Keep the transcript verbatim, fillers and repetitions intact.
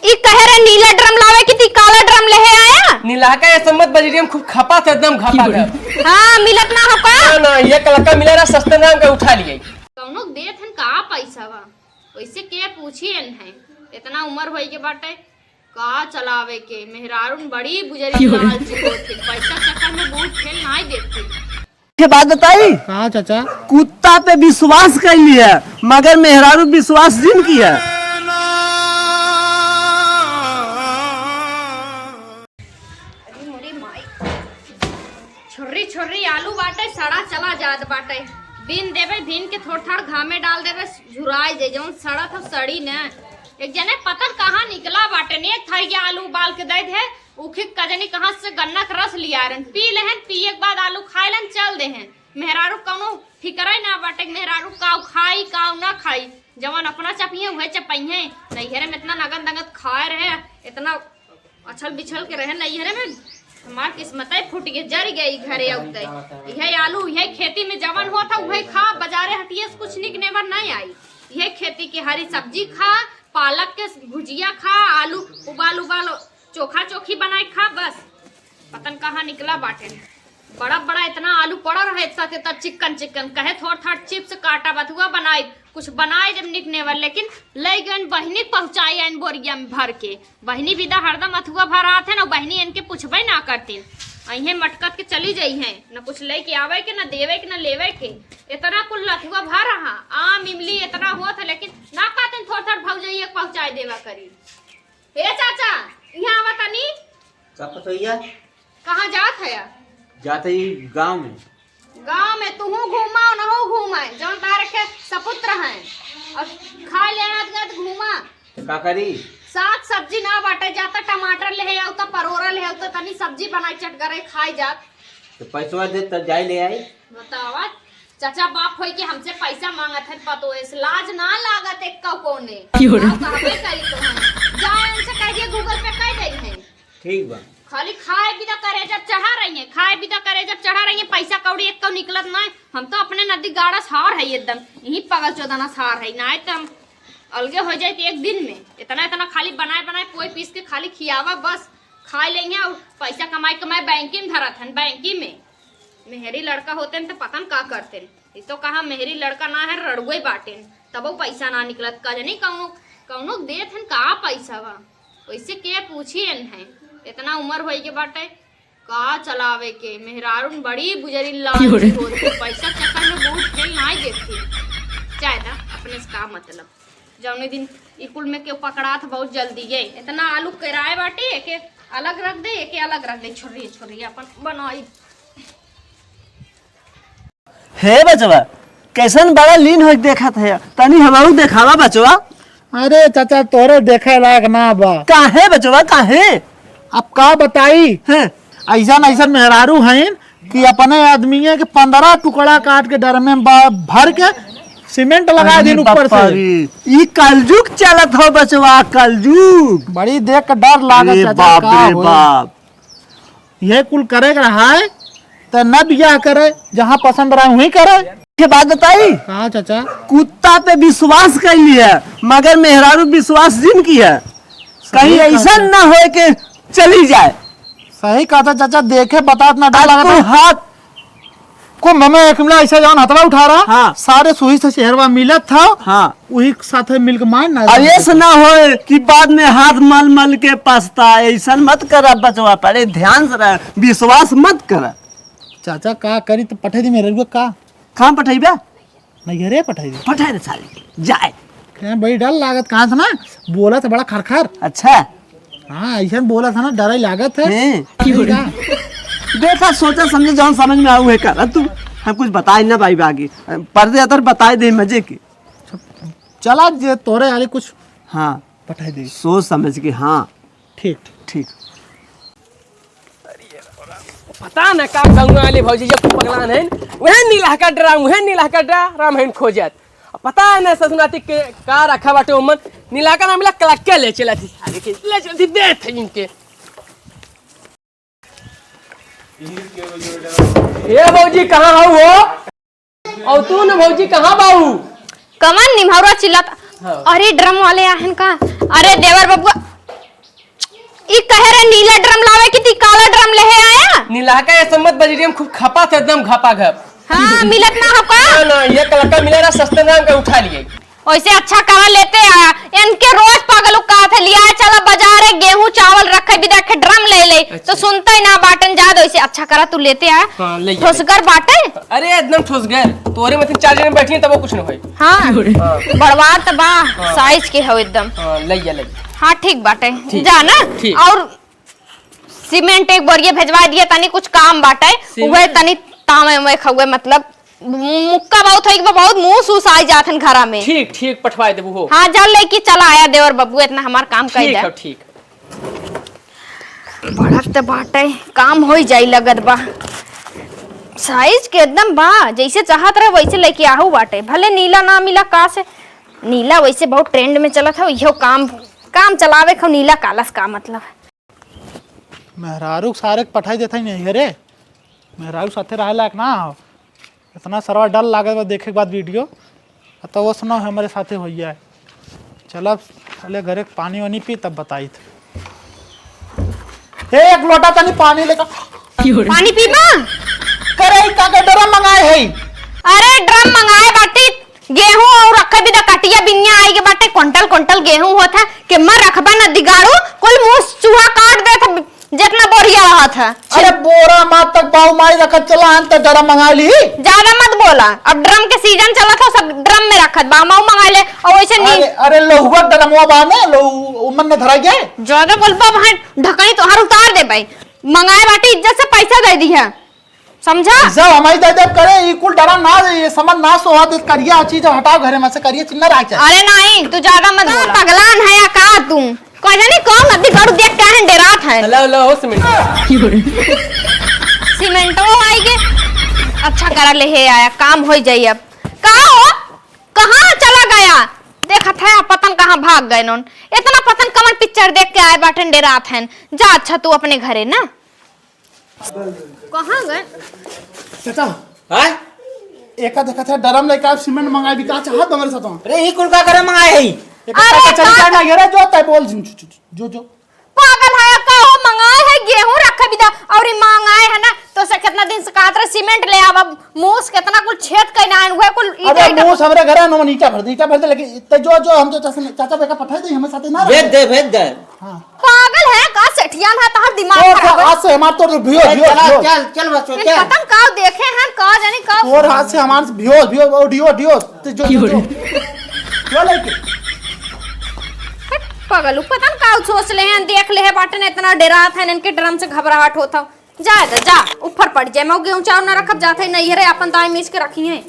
ई कहे रे नीला ड्रम लावे कि ती काला ड्रम लेहे आया? नीला का ये सम्मत बजरिया में खूब खपा थे, एकदम खपा थे। हाँ, मिलत ना हो का? ना, ना, ये कलका मिला रहा, सस्ते दाम का उठा लिए। कौनो देत हन का पैसा बा? वैसे के पूछी एन है? इतना उम्र होई के बाटे, का चलावे के? मेहरारून बड़ी बुजरी लालची होत है, पैसा चक्कर में बहुत फेल नाई देखती। के बात बताई? कहाँ चाचा? कुत्ता पे विश्वास कैली है, मगर मेहरारू विश्वास जिन की है। अरे मोरी माई, छोर्री छोर्री आलू बाटे, सड़ा चला जात बाटे। बीन देबे, बीन के थोड़ थाड़ घामे डाल देबे, झुराई जे जौन सड़त हो सड़ी न। एक जने पता न कहाँ निकला बाटे, ने एक थारी के आलू उबाल के दे दे, उखी कजनी कहाँ से गन्ना के रस लिया रहन, पी लेहन, पिए के बाद आलू खाए लेहन, चल देहन। मेहरारू कौनो फिकरे ना बाटे, मेहरारू काऊ खाई काऊ ना खाई, जवन अपना चपिए उहे चपइहे। नैहरे में इतना नगद नगद खाए रहे, इतना अछल बिछल के रहे नैहरे में। हमार किस्मतै फूट गई, जर गई घरे अउते। इहे आलू, इहे खेती में जवन होत है, उहे खा, बाजारे हटिए से कुछ निक नेवर नहीं आई। इहे खेती के हरी सब्जी खा, पालक के भुजिया खा, आलू उबाल उबाल चोखा चोखी बनाए खा, बस। पतन कहाँ निकला बाटे। बड़ा बड़ा इतना आलू पड़ा रहे, इतना इतना चिकन चिकन, कहे थोड़ थाड़ चिप्स काटा बथुआ बनाई, कुछ बनाए जब निक नेवर, लेकिन ले गए बहिनी के पहुँचाई आइन बोरिया में भर के। बहिनी विदा हरदम अथुआ भर आत है ना, बहिनी इनके पूछबे ना करतीन। अइहे मटकत के चली जइहे, न कुछ लेके आवे के, न देवे के, न लेवे के। इतना कुल अथुआ भर रहा, आम इमली इतना होत है, लेकिन ना कहतीन थोड़ थाड़ भौजइया के पहुँचाए देवा करी। हे चाचा, यहाँ आवा तनी। का पतोहिया? कहाँ जात है? जात ही गाँव में। गाँव में तुहू घूमा, नहू घूमा, जौन तारे के सपुत्र हैं। और खाए लेना गत घूमा। तो का करी? साग सब्जी ना बाटे, जाता टमाटर ले आओ, तो परोरा ले आओ, तो तनी सब्जी बनाई चटगरे खाई जात। तो पैसवा दे, तब जाई ले आई। बतावा, चाचा बाप होई के हमसे पैसा मांगत है, पतोहे से लाज ना लागत एक का कोने। क्यों रे? ना कहबे करी तो हम। जाए उनसे कह दिए Google Pay कर दे हैं। ठीक बा। खाली खाए बिना करेजा चढ़ा रही है, खाए बिना करेजा चढ़ा रही है, पैसा कौड़ी एक कौ निकलत ना है। हम तो अपने नदी गाड़ा सार है एकदम, यही पागल चौदना सार है, ना तो हम अलगे हो जाए एक दिन में। इतना इतना खाली बनाए बनाए पोए पीस के खाली खियावा बस, खाए लेंगे और पैसा कमाए कमाए बैंकी में धरत हन, बैंकी में। मेहरी लड़का होते हैं तो पता न का करते हैं। ये तो कहा मेहरी लड़का ना है, रड़ुए बाटे हैं, तबो पैसा ना निकलत। का जानी कौनो, कौनो देत हन का पैसा बा, वैसे के पूछी एन है। इतना उम्र होई के बाटे, का चलावे के, मेहरारून बड़ी बुजरी लाल क्यों रे? होत है, पैसा चक्कर में बहुत फेल ना देखती। चाहे था अपने से का मतलब। जौने दिन ई कुल में केहू पकड़ात बहुत जल्दी ये। इतना आलू केराए बाटे, एके अलग रख दे, एके अलग रख दे। छोड़िए, छोड़िए, अपन बनाई। हे बचवा, कैसन बड़ा लीन होइके देखत है, तनी हमहू देखावा बचवा। अरे चाचा, तोरे देखे लायक ना बा। काहे बचवा, काहे? अब का बताई? हैं? ऐसन ऐसन मेहरारू हईन कि अपने आदमिये के पन्द्रह टुकड़ा काट के ड्रमे में बा-, भर के सीमेंट लगा अरे दिन ऊपर बापा से। रे, ई कलजुग चलत हो बचवा, कलजुग। बड़ी देख के डर लागत अरे चाचा, बाप का रे होई? बाप। ये कुल करे के रहा है, त न बियाह करे, जहाँ पसंद रहा वहीं करे। के बात बताई? हाँ चाचा। कुत्ता पे विश्वास कैली है, मगर मेहरारू विश्वास जिन की है। सही कहीं कहत ऐसा है। ना होए कि चली जाए। सही कहत है चाचा, देखे बतात ना डर आज लगत तू है। हाथ कुंभ में एक मिला ऐसा जौन हथवा उठा रहा, हाँ। सारे सुई से शहरवा मिलत था, हाँ। वही साथे मिलके मार ना अब ऐसा ना होए कि बाद में हाथ मल मल के पछताए, ऐसा मत करा बचवा, पड़े ध्यान से रह, विश्वास मत करा। चाचा का करी तो पठे दी मेरे रुआ का? कहाँ पठेबा? नैहरे पठाई दे। पठाई दे साले, जाए। क्या बड़ी डर लागत, कहाँ से ना बोला था बड़ा खरखर। अच्छा। हाँ, ऐसा बोला था ना, डर ही लागत है। हैं। ठीक है। देखा, सोचा समझे, जौन समझ में आऊ है कर। अब तू हम कुछ बताए ना भाई बागी। पर्दे अतर बताए दे मजे के। चला जे तोरे यारी कुछ हाँ। पठाई दे। सोच समझ के, हाँ। ठीक। ठीक। पता न का गंगा वाली भौजी जब पगलान है, वह नीलहका ड्राम, वह नीलहका ड्राम है खोजत। अब पता है ना ससुनाती के का रखा बाटे ओमन, नीलहका ना मिला कलक्के ले चला थी, सारे के ले चला थी, दे थे इनके। ए भौजी, कहाँ हऊ हो? और तू न भौजी, कहाँ बाऊ? कमन निम्हरवा चिल्लात? हाँ। अरे ड्रम वाले आहन का? अरे देवर बबुआ, ई कहे रहे नीला ड्रम लावे की, ती काला ड्रम लेहे आया? नीला का ये सम्मत बजरिया में खूब खपा थे, एकदम घपा घप। हाँ, मिलत ना हो का? ना, ना, ये कलका मिला ना, सस्ते दाम का उठा लिए। वैसे अच्छा करा लेते आया, इनके रोज पागल का थे लिया, चला बाजारे गेहूं चावल रखे, बिदा के ड्रम ले ले, तो अच्छा। सुनते ही ना बाटन, जा दो, इसे अच्छा करा तू लेते आया। हाँ, ले जा। ठोसगर बाटे। अरे एकदम ठोसगर, तोरे में तीन चार जने बैठी हैं तब वो कुछ ना होई। हाँ, हाँ। बड़वा त बा, हाँ। साइज के हो एकदम। हाँ, ले जा, ले जा। हाँ, ठीक बाटे, ठीक। जा ना। ठीक। और सीमेंट एक बोरिया भेजवा दिया, तनी कुछ काम बाटे, सीमेंट? उहे तनी तामे में खउए, मतलब मु-, मुक्का बहुत होई, बहुत मूस उस आई जात हन घरा में। ठीक, ठीक, पठवाए देबू हो। हाँ, जा लेके चला आया देवर बबू, इतना हमार काम कर ठीक दे। है, ठीक। बढ़त त बाटे, काम होई जाई लगत बा। साइज के एकदम बा, जैसे चाहत रहे वैसे लेके आहू बाटे। भले नीला ना मिला का से, नीला वैसे बहुत ट्रेंड में चलत है, इहो काम, काम चलावे खो नीला कालस का मतलब। मेहरारू के सारे के पठाई देत हई नहीं रे, मेहरारू साथे रहे लायक ना हो। इतना सरवा डर लागत बा देखे के बाद वीडियो, आ तो वो सुना हमरे साथे होइया है। चल अब पहले घरे के पानी वानी पी तब बताई थे। हे, एक लोटा तनी पानी लेकर। पानी पीबा? करे का के ड्रम मंगाए है? अरे ड्रम मंगाए बाटी, गेहूं और रखे भी द कटिया बिनिया आई के बाटे, क्विंटल क्विंटल गेहूं होत है, के मर रखबा न दिगाड़ू, कुल मूस चूहा काट देत है, जितना बोरिया रहत है। अरे बोरा मात तक बाऊ माई रखत चला हन त ड्रम मंगा ली। ज्यादा मत बोला, अब ड्रम के सीजन चलत हो, सब ड्रम में रखत बा, माऊ मंगा ले, और वैसे नहीं। अरे, अरे लहुआ ड्रमवा बा ने, लहु-, उमन में धरा गया। ज्यादा बोलबा भाई, ढकनी तोहार उतार दे भाई, मंगाए बाटे इज्जत से पैसा दे दी है। समझा? जब हमारी दे देब करे, ई कुल डरा ना, ये समझ ना सोहा दे, करिया चीज हटाओ घरे में से, करिया चीज ना रख जाए। अरे नहीं, तू ज्यादा मत बोला। पगलान है या का तू? कह जानी कौन नदी गड़ू देख के हैं, डेरात है। लो, लो, हो सीमेंट। सीमेंटो आई के अच्छा करा ले हे आया, काम हो जाई अब। का हो? कहाँ चला गया? देखत है पतन कहाँ भाग गए नोन। इतना पतन कमन पिक्चर देख के आए बाटन, डेरात हैं। जा अच्छा तू अपने घरे ना। कहाँ गए? चाचा, हैं? एका देखत है, डरम लेके आप सीमेंट मंगाए भी का चाहत हमारे साथ? अरे, ई कुल का करे मंगाए है? एका अरे, चाचा चली का जाए ना, ये रे, जो तय बोल, जो, जो, जो, जो। पागल है का हो? मंगाए है, गेहूं रखे भी था, और ई मंगाए है ना, तो से कितना दिन से कहत रहे, सीमेंट ले आवा, मूस कितना कुल छेद कइना है, उहे कुल ईटा, अरे, ईटा। मूस हमरे घरे न, ईटा भर दे, ईटा भर दे, लेकिन इतना जो, जो हम तो चाचा, चाचा बेटा पठाई दे, हमें साथे ना भेज रहे। दे, भेज दे। हाँ। पागल है का सेठिया ना, तोहर दिमाग तो खराब है। आज से हमार तो भियो, ए, भियो, चला, भियो। चल, चल बच्चों, इन चल। पतंग का देखे हैं, का जाने का। तोर हाथ से हमार भियो, भियो, ओ डियो, डियो, ते जो, जो, जो। क्यों रे? जो लेके? हट, पागल, उ पतंग का सोच ले हैं, देख ले है बाटन, इतना डेरात है, इनके ड्रम से घबराहट होता। जा, जा, जा, ऊपर पड़ जाए, मैं गेहूं चाउर ना रखब, जाते ही नहीं रे, अपन दाई मीस के रखी हैं।